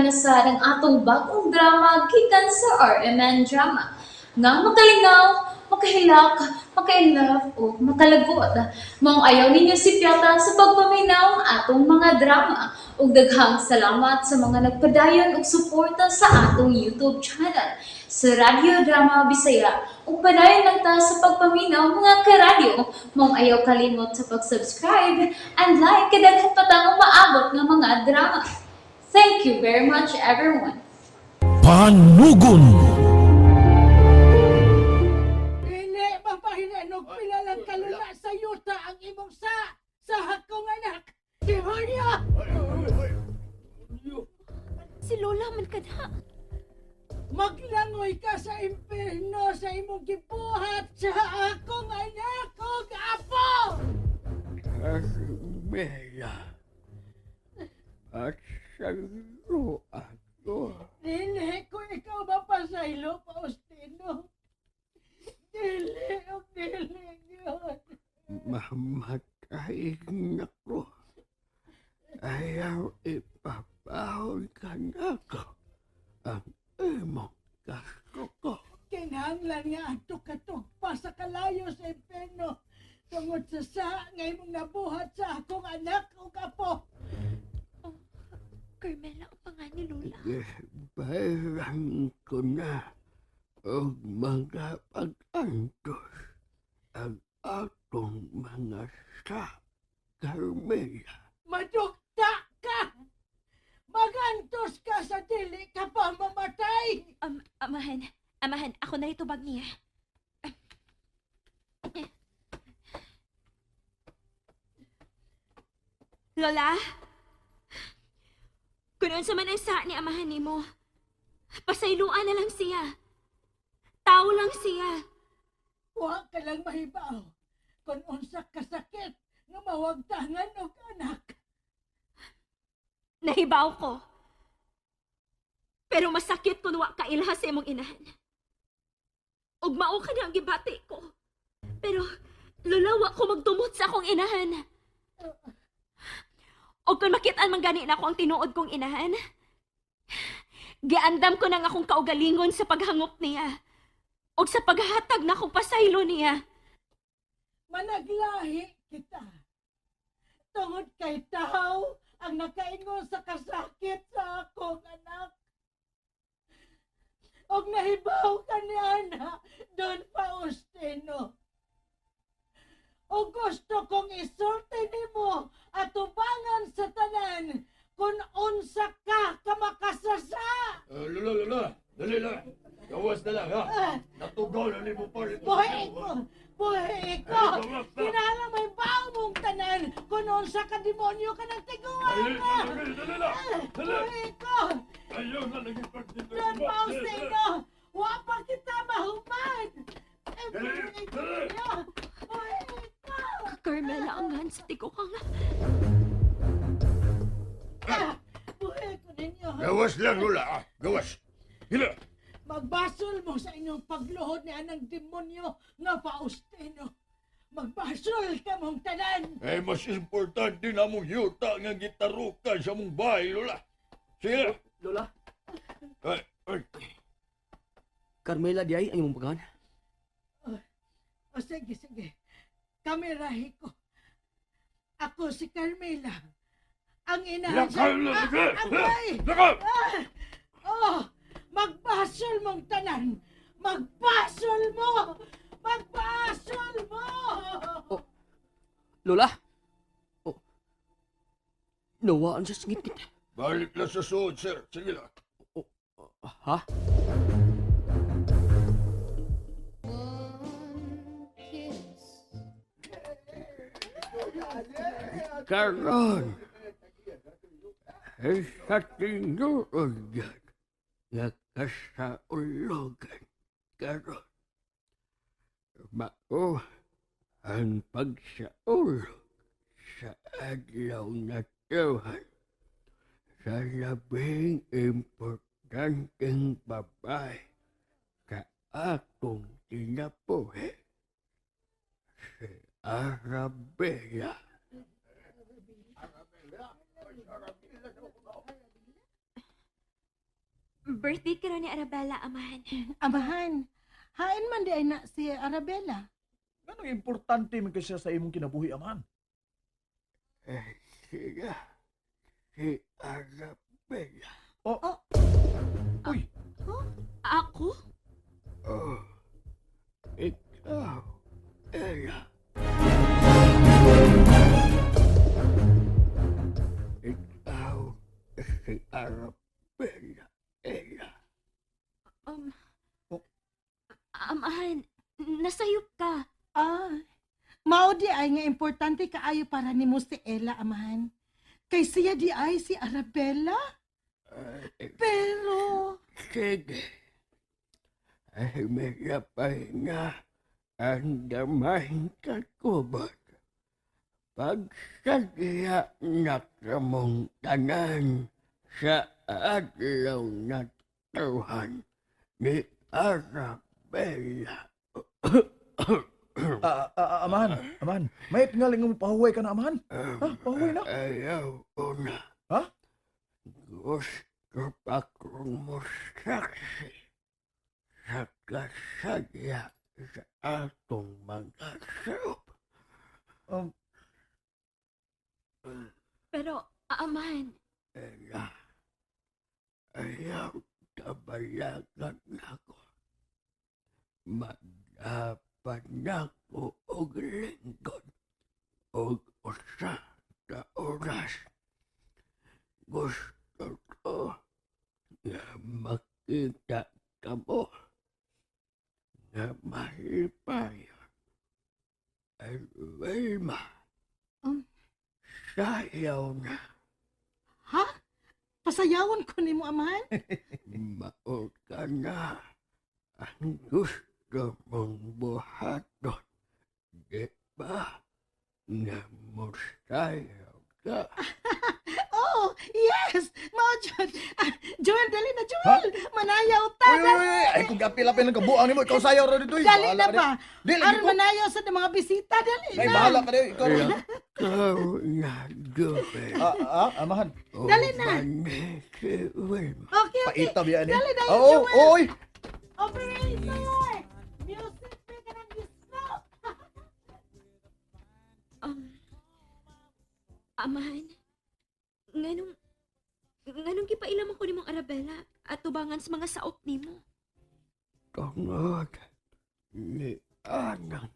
na sa ang atong bagong drama gikan sa RMN Drama. Nga makalingaw, makahilak, maka-inlove o makalagot. Maong ayaw ninyo sipyata sa pagpaminaw ang atong mga drama. Ug daghang salamat sa mga nagpadayon og suporta sa atong YouTube channel sa Radyo Drama Bisaya. Ug padayon lang ta sa pagpaminaw, mga karadyo. Maong ayaw kalimot sa pag-subscribe and like kay daghan pa tang umaabot nga mga drama. Thank you very much, everyone. Panugon. Dili mapahilanog pila lang kalula sa yuta ang imong sa akong anak. Demonyo! Si Lola man kada. Maglangoy ka sa impierno sa imong gibuhat sa akong anak ug apo! Carmela. At sa ako. Dili ko ikaw mapasaylo, Faustino. Dili ug dili yun. Mamatay na ko. Ayaw ipapahon ka na ko ang imong kasuko. Kinahanglan nga adto ka tugpa sa kalayo sa impierno tungod sa nga imong nabuhat sa akong anak ug apo. Carmela ang pangan ni Lola. Gibayrang ko na og mga pag-antos ang atong mga sa, Carmela. Madukta ka! Magantos ka sa dili ka pa mamatay! Amahan, amahan, ako na itubag niya. Lola? Kung unsa man ang sa ni amahan nimo, pasayloan na lang siya. Tao lang siya. Wa ka lang mahibaw kung unsa kasakit nga mawagtangan og anak. Nahibaw ko. Pero masakit kung wa ka ilha sa imong inahan. Ug mao ka na ang gibati ko. Pero Lola, wa ko magtumot sa akong inahan. Og kung makit-an man gani na ako ang tinuod kong inahan, giandam ko nang akong kaugalingon sa paghangop niya. Og sa paghatag na akong pasaylo niya. Managlahi kita. Tungod kay tao ang nakaingon sa kasakit sa akong anak. Og nahibaw ka ni Ana, Don Faustino. O gusto kong isulti nimo at tubangan sa tanan kung unsa ka kamakasasa. Lola, Lola, dali lang. Gawas na lang, ha? Natugaw na ni mo pa rin. Buhi ko! Buhi ko! Kinahanglan may bawo mong tanan kung unsa ka demonyo ka ng tiguan. Dali, dali, dali lang. Dali. Buhi ko! Ayaw na lagi pag dito. Don Faustino! Wa pa kita mahuman! Eh, Dali, buhi ko dali. ninyo! Buhi ko! Carmela ang gan sa tiguang. Ah, buhi ko ninyo! Gawas lang, Lola, ha? Gawas. Hila. Magbasol mo sa inyong pagluhod ni anang demonyo nga Faustino! Magbasol ka mong tanan! Eh, mas importante na mong yuta nga gitarukan sa mong bahay, Lola. Sige na. Lola, Ay, ay. Carmela di ay ang imong pangan. O sige, sige. Kamerahe ko. Ako si Carmela. Ang inahan Lakaw, lakaw. Ah, agay! Lakaw! Ah! Oh! Magbasol mong tanan! Magbasol mo! Magbasol mo! Lola. Oh. Nawaan sa singit-ngit. Balik lang sa suod, sir. Sige lang. Ha? Karon, ay sa tinuod yan nga kasaulogan karon. Mao ang pagsaulog sa adlaw na tuhan sa labing importanteng babae sa akong kinabuhi, si Arabella. Birthday karon ni Arabella, amahan. Amahan, hain man di ay na si Arabella. Ganong importante man kasi siya sa imong kinabuhi, amahan. Eh, siya, si Arabella. Oh. Uy, Ako? Oh, ikaw, Ella. Ikaw, si Arabella, Ella. Oh. Amahan, nasayop ka. Ah, mao di ay nga importante kaayo para nimo si Ella, amahan. Kay siya di ay si Arabella. Ay, Pero, sige. Ay, may lapay na ang damay kakubot. Pagsadya na kamong tanan sa adlaw na tuhan ni Arabella. ah, ah, ah, amahan, amahan. May tingaling mo pahuway ka na, amahan. Ha? Pahuway na? Ayaw una. Ha? Gusto pa kong musaksi sa kasadya sa atong mga saop. Pero, amahan, Ella, ayaw kabalagan ako. Magdapat na ko og lingkod og usa ka oras. Gusto ko nga makita ka mo nga mahipayon. Ay, Wilma, sayaw na. Ha? Pasayawon ko nimo, amahan? Mao ka na ang gusto mong buhaton. Di ba? Nga mosayaw ka. Oh, yes! Mao jud. Ah, Joel, dali na, Joel! Manayaw ta! Uy, uy, uy, ay kung apil-apil ng kabuang nimo, ikaw sayaw ra dito. Dali na ba? Di lagi Aron ko. manayaw sa mga bisita, dali Ay, na! bahala ka dili. Ikaw. Ikaw na, Joel. Ah, ah, amahan. Dali na. Uban si Wilma. Okay, okay. Paita biya ni. Dali na, Oo, Joel. oy. Operator! Music pick ng disco! Amahan, nganong, nganong gipailaman ko nimong Arabella at tubangan sa mga saop nimo? Tungod ni Anang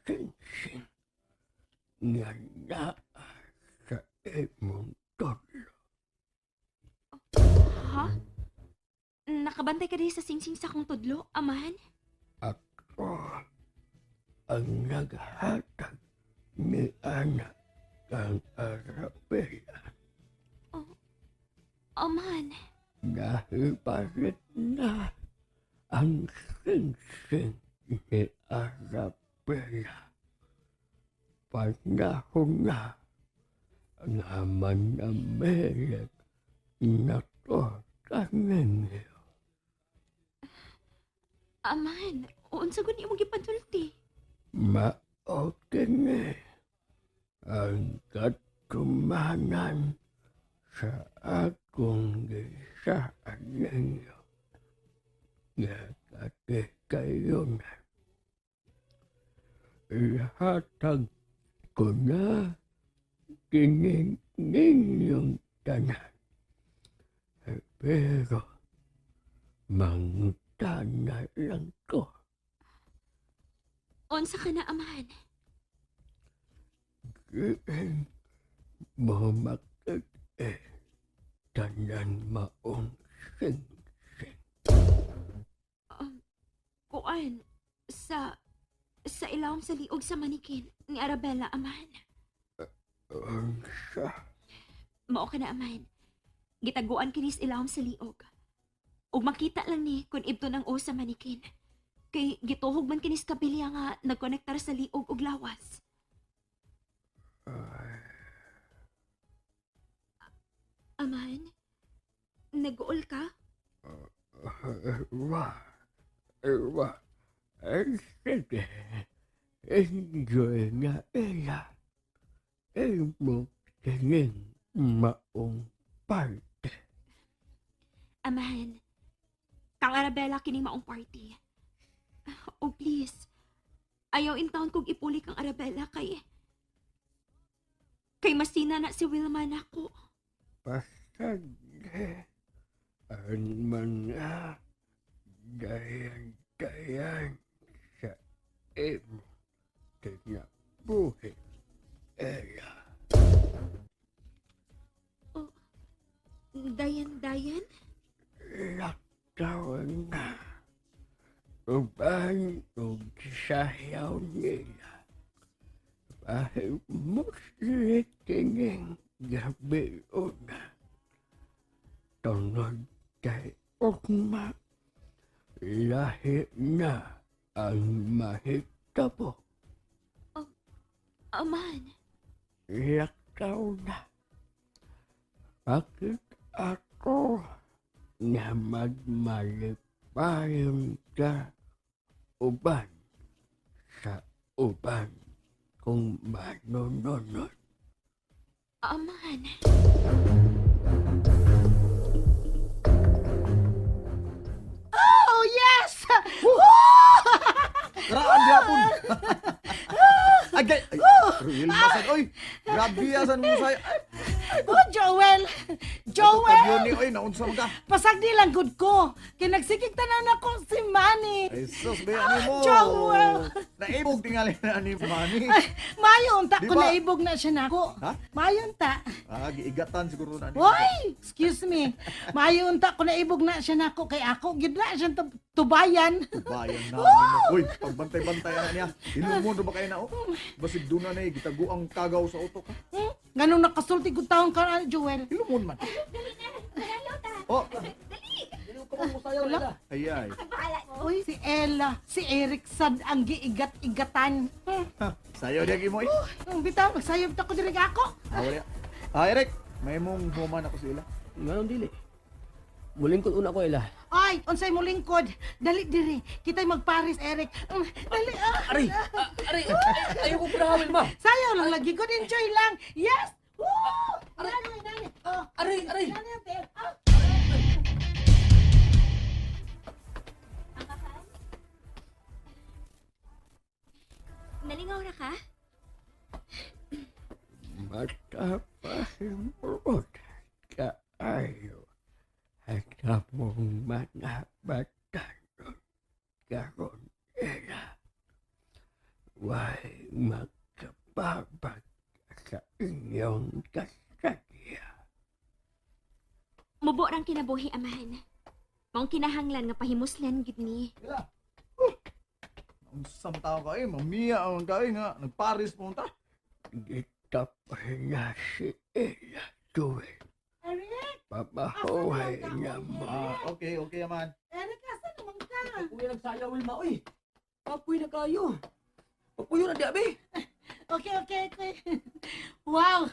Singsing nga naa sa imong tudlo. Ha? Nakabantay ka din sa singsing sa akong tudlo, amahan? Ako ang naghatag ni Ana kang Arabella. Amahan, Nahipalit na ang singsing ni Arabella. Panahon na nga manamilit na to kaninyo. Amahan, unsa gud imong gipadulti? Mao kini ang katumanan sa akong gisaan ninyo nga katikayunan. Ihatag ko na kining ninyong tanan. Pero mangutana lang ko. Unsa ka na, amahan? Diin mo makit-e tanan maong singsing. Kuan, sa ilawom sa liog sa manikin ni Arabella, amahan. Unsa? Mao ka na, amahan. Gitaguan kini sa ilawom sa liog. Ug makita lang ni kung ibton ang o sa manikin. Kay gituhog man kini sa kabilya nga nagkonektar sa liog ug lawas. Amahan, nag-uol ka? Wa. Wa. Ay, sige. Enjoy na ila. Imo kining maong parte. Amahan, sila kining maong party. Oh, please. Ayaw in town kog ipulik ang Arabella kay masina na si Wilma nako. Pasagde ang mga dayan-dayan sa imo kinabuhi, Ella. Dayan, Dayan? Lakaw na. Uban og sayaw nila. Pahimusli kining gabi una. Tungod kay ugma, lahi na ang mahitabo. Aman. Lakaw na. Bakit ako na magmalipayon ka uban sa uban kung manununod? Aman. Oh, yes! Karaan gyapon. Agay, ay, real masan oy. Grabe asan mo say. Ay, Oh, Joel! Joel! yun ni oy, naunsa man ka? Pasagdi lang gud ko. Kay nagsigig tanan ako si Manny. Ay sus, be ani mo. Joel! Naibog tingali na ani Manny. Ay, mayon ta Di ko ba? naibog na siya nako. Ha? Mayon ta. Ah, giigatan siguro na ani. Hoy, excuse me. Mayon ta ko naibog na siya nako kay ako gid na siya tubayan. Bayan na nimo. Uy, pagbantay-bantay na niya. Hilumon ra ba kayo na oh? Basig duna na eh, gitago ang kagaw sa utok. Ha? Nganong nakasulti gud taon ka na, Joel. Hilumon man. Oh, Wala. ay ay. Uy, si Ella, si Eric sad ang giigat-igatan. Ha, sayo diya kimo eh. Bitaw, magsayop ta ko diri ako. Ah, wala. Ah, Eric, may mong human ako sila. Nganong dili? Mulingkod una ko, Ella. Ay, unsay mo lingkod? Dali diri. Kita'y magparis, Eric. Dali. Ah. Aray! Ah, aray! Ay, ayaw ko pinahawil, ma! Sayaw lang lagi. Good enjoy lang. Yes! Woo! Dali, dali. Oh. Aray! Aray! Dali, ate. Ah. Nalingaw ra ka? Matapahimuot kaayo at among mga batanon karon, Ella. Way makababag sa inyong kasadya. Mubo rang kinabuhi, amahan. Maong kinahanglan nga pahimuslan gid ni. Ila. Unsa man tao ka eh, mamiya ang ka eh nga nagparis mo ta. Gitapay na si Ella Joel. Eric! Papahuhay niya mo. Ah, okay, okay man. Eric, asa naman ka? Kuya nagsayaw, Wilma, uy! Kapoy na kayo! Papuyo na di, abi! Okay. Wow!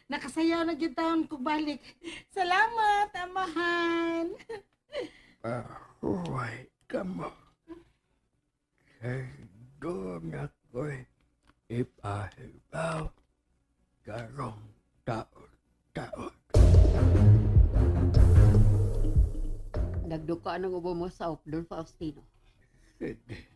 Nakasayaw na gyud taon kog balik. Salamat, amahan. Pahuhay ka mo. Kay doon ako'y ipahibaw karong taon-taon. Nagduka ng ubo mo sa Don Faustino. Sige.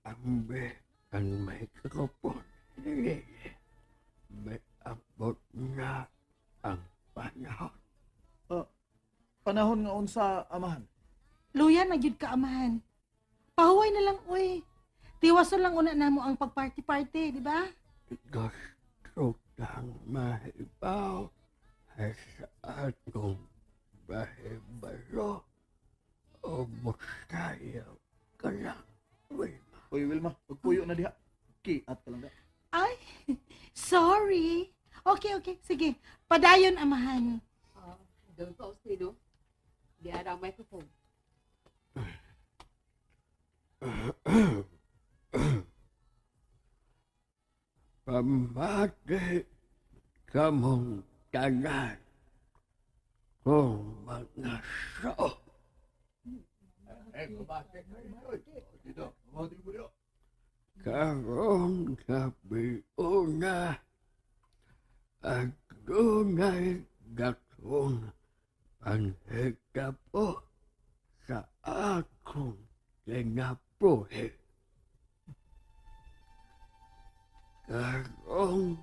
Ambe ang microphone. Lili. May abot na ang panahon. Panahon nga unsa amahan. Luya na gyud ka, amahan. Pahuway na lang, uy. Tiwason lang una namo ang pagparty-party, di ba? Gusto kang mahibaw ay sa atong bahibalo o musayaw ka lang, Wilma. Uy, Wilma, pagpuyo na diha. Kiat ka lang da. Ay, sorry. Okay. Sige, padayon, amahan. Don Faustino, di ara ang microphone. Pamati kamong tanan kung mga sao. Eh, pamati. Uy, dito. Pamati mo diha. Karong gabi una, adunay dakong panghitabo sa akong kinabuhi. Karong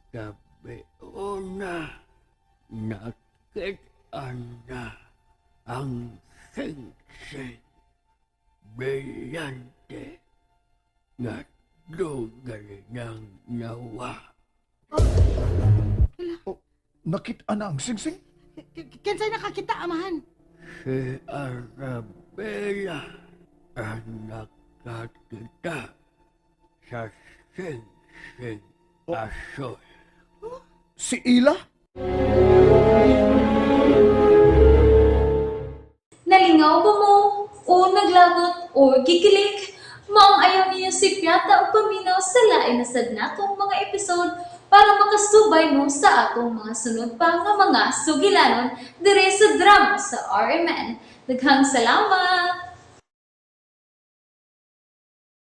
gabi una, nakita na ang singsing brilyante nga dugay ng nawa. Nakita na ang singsing? Kinsay nakakita, amahan? Si Arabella ang nakakita sa singsing asul. Si Ila? Nalingaw ba mo? O naglagot o gikilig? Maong ayaw niyo si Piata og paminaw sa lain na sad natong mga episode para makasubay mo sa atong mga sunod pa nga mga sugilanon dire sa drama sa RMN. Daghang salamat!